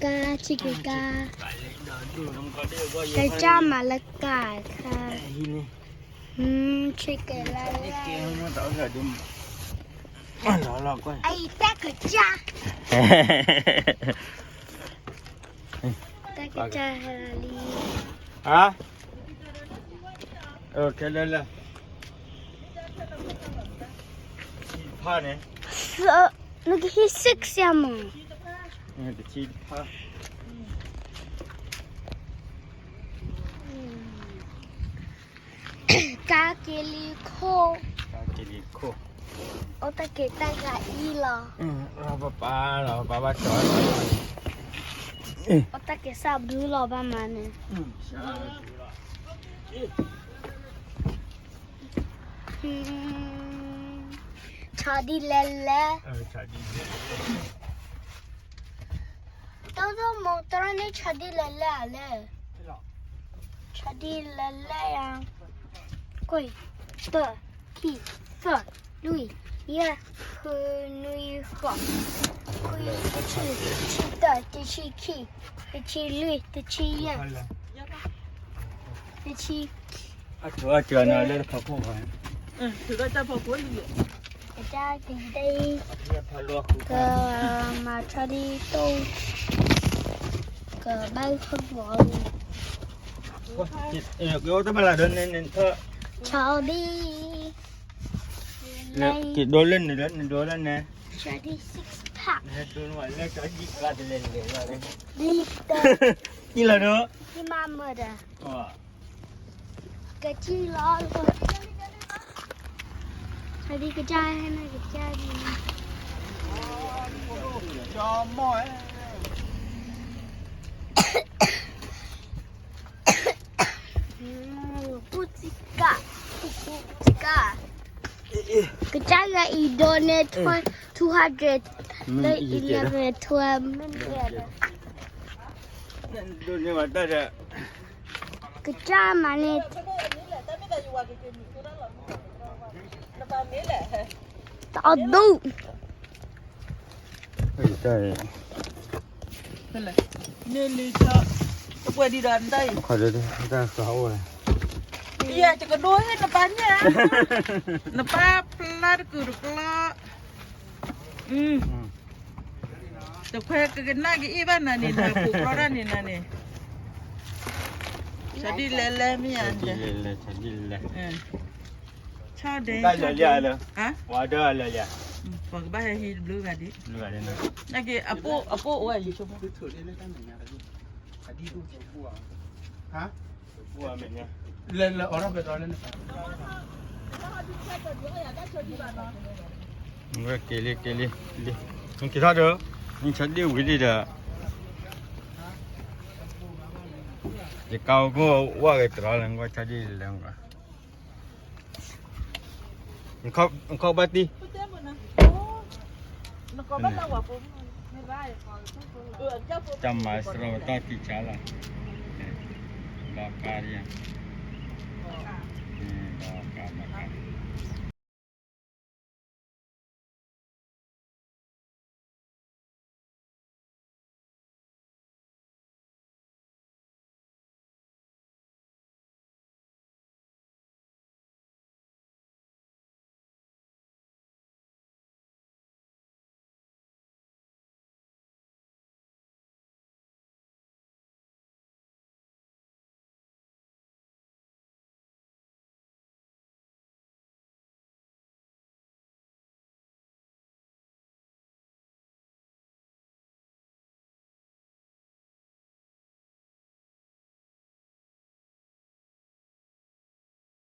ကါ ဆ့က့ၤကါ ကစၢ်မၤလၢကါခါ ဆ့က့ၤလၢလၢ အံၤတၢ်ကစၢ် တၢ်ကစၢ်ဟဲလံ ဟါ ခဲလၢာ်လၢာ် ဖါန့ၣ် နကဟံး six စမး တဆံတဖါ ကါက့ၤလံခိၣ် ကါက့ၤလံခိၣ် အိၣ်တၢ်က့ၤတၢ်ဂၤအံၤလီၤ ပပၢ်လီၤ ပပၢ်ဘၣ်ကၠီ အိၣ်တၢ်က့ၤစၢ်ဘျုးလီၤ ဘၣ်မၤန့ၣ် ဆီဒံၣ်လဲၤလဲၤ တီၢ်သိၣ်မိၢ်တရၢ်န့ၣ် ဆီဒံၣ်လဲၤလဲၤလဲၣ် ဆီဒံၣ်လဲၤလဲၤယၤ ကွံာ် တၢ ခံ သၢ လွံၢ် ယဲၢ် ဃု နွံ ဃိး ခွံ တဆံ တဆံတၢ တဆံခံ တဆံလွံၢ် တဆံယဲၢ် တဆံ အထုးအထုးနၤလၢတဖီခိၣ်ဘၣ် ထုးဒီးတၢ်ဖီခိၣ်လံ ကစၢ်က့ၤတဲ ကမၤဆီဒံၣ်တိၢ် ကဘၣ်ဟီၣ်ဘီ ကအိၣ်တၢ်မၤလၢဒိးန့ၣ်န့ၣ်ထီၣ် ဆီဒံၣ် က့ၤဒိလၢန့ၣ်လၢန့ၣ်ဒိလၢန့ၣ် ဆီဒံၣ် six pack လံတၢ် ကံၣ်လီၤဒိ ကံၣ်မၤမၢဒီး ကစံၣ်လီၤ ဆီဒံၣ်ကစၢ်ဟဲန့ၣ်ကစၢ်ဒံး ပူၣ်စံကၣ် ပူၣ်စံကၣ် ကစၢ်ယွၤအံၤဒိးန့ၢ် two hundred လၢ eleven twelve minute ဒိးန့ၢ်ဘၣ်တၢ်ဒီး ကစၢ်မၤန့ၣ် တအီၣ်ဒူၣ် န့ၢ်လံ တပှဲၤဒံးဒီးနတၢ်အံၤ တၢ်ဃးအိၣ်ဝဲ ယကဒိဟ့ၣ်နပၢ်န့ၣ် နပၢ်ဖျါတကုာ်တကျီ တခွဲကကနၣ်ကအ့ၣ်ဘၣ်နၤန့ၣ် နဖိကြီတၢ်န့ၣ်နၤန့ၣ် ဆီဒံၣ်လဲၤလဲၤမ့ၢ်ဧါ ဆီဒံၣ်လဲၤလဲၤ ဆီဒံၣ်လဲၤလဲၤ ဆီဒံၣ် ဝၤဒၢ ပှၤကဘၣ်ဟဲဟံးတဘျုးဂၤဒံး နာ်က့ အပိၢ်အိၣ်ဝဲယဆိကမိၣ် က့ၤလံ က့ၤလံ က့ၤထီၣ်ဒီး နဆီဒံၣ်ဝံၤလံဒီး ယကါအိၣ်ခိၣ်ဝဲကတြီလၢ နကွၢ်ဆီဒံၣ်လဲၤ နခီၣ်ဘၣ်တံၢ် တၢ်မၤစရီပတီၢ်တံၢ်ဆါလီၤ ဒီးကါဒံး ဒီးကါမၤကါ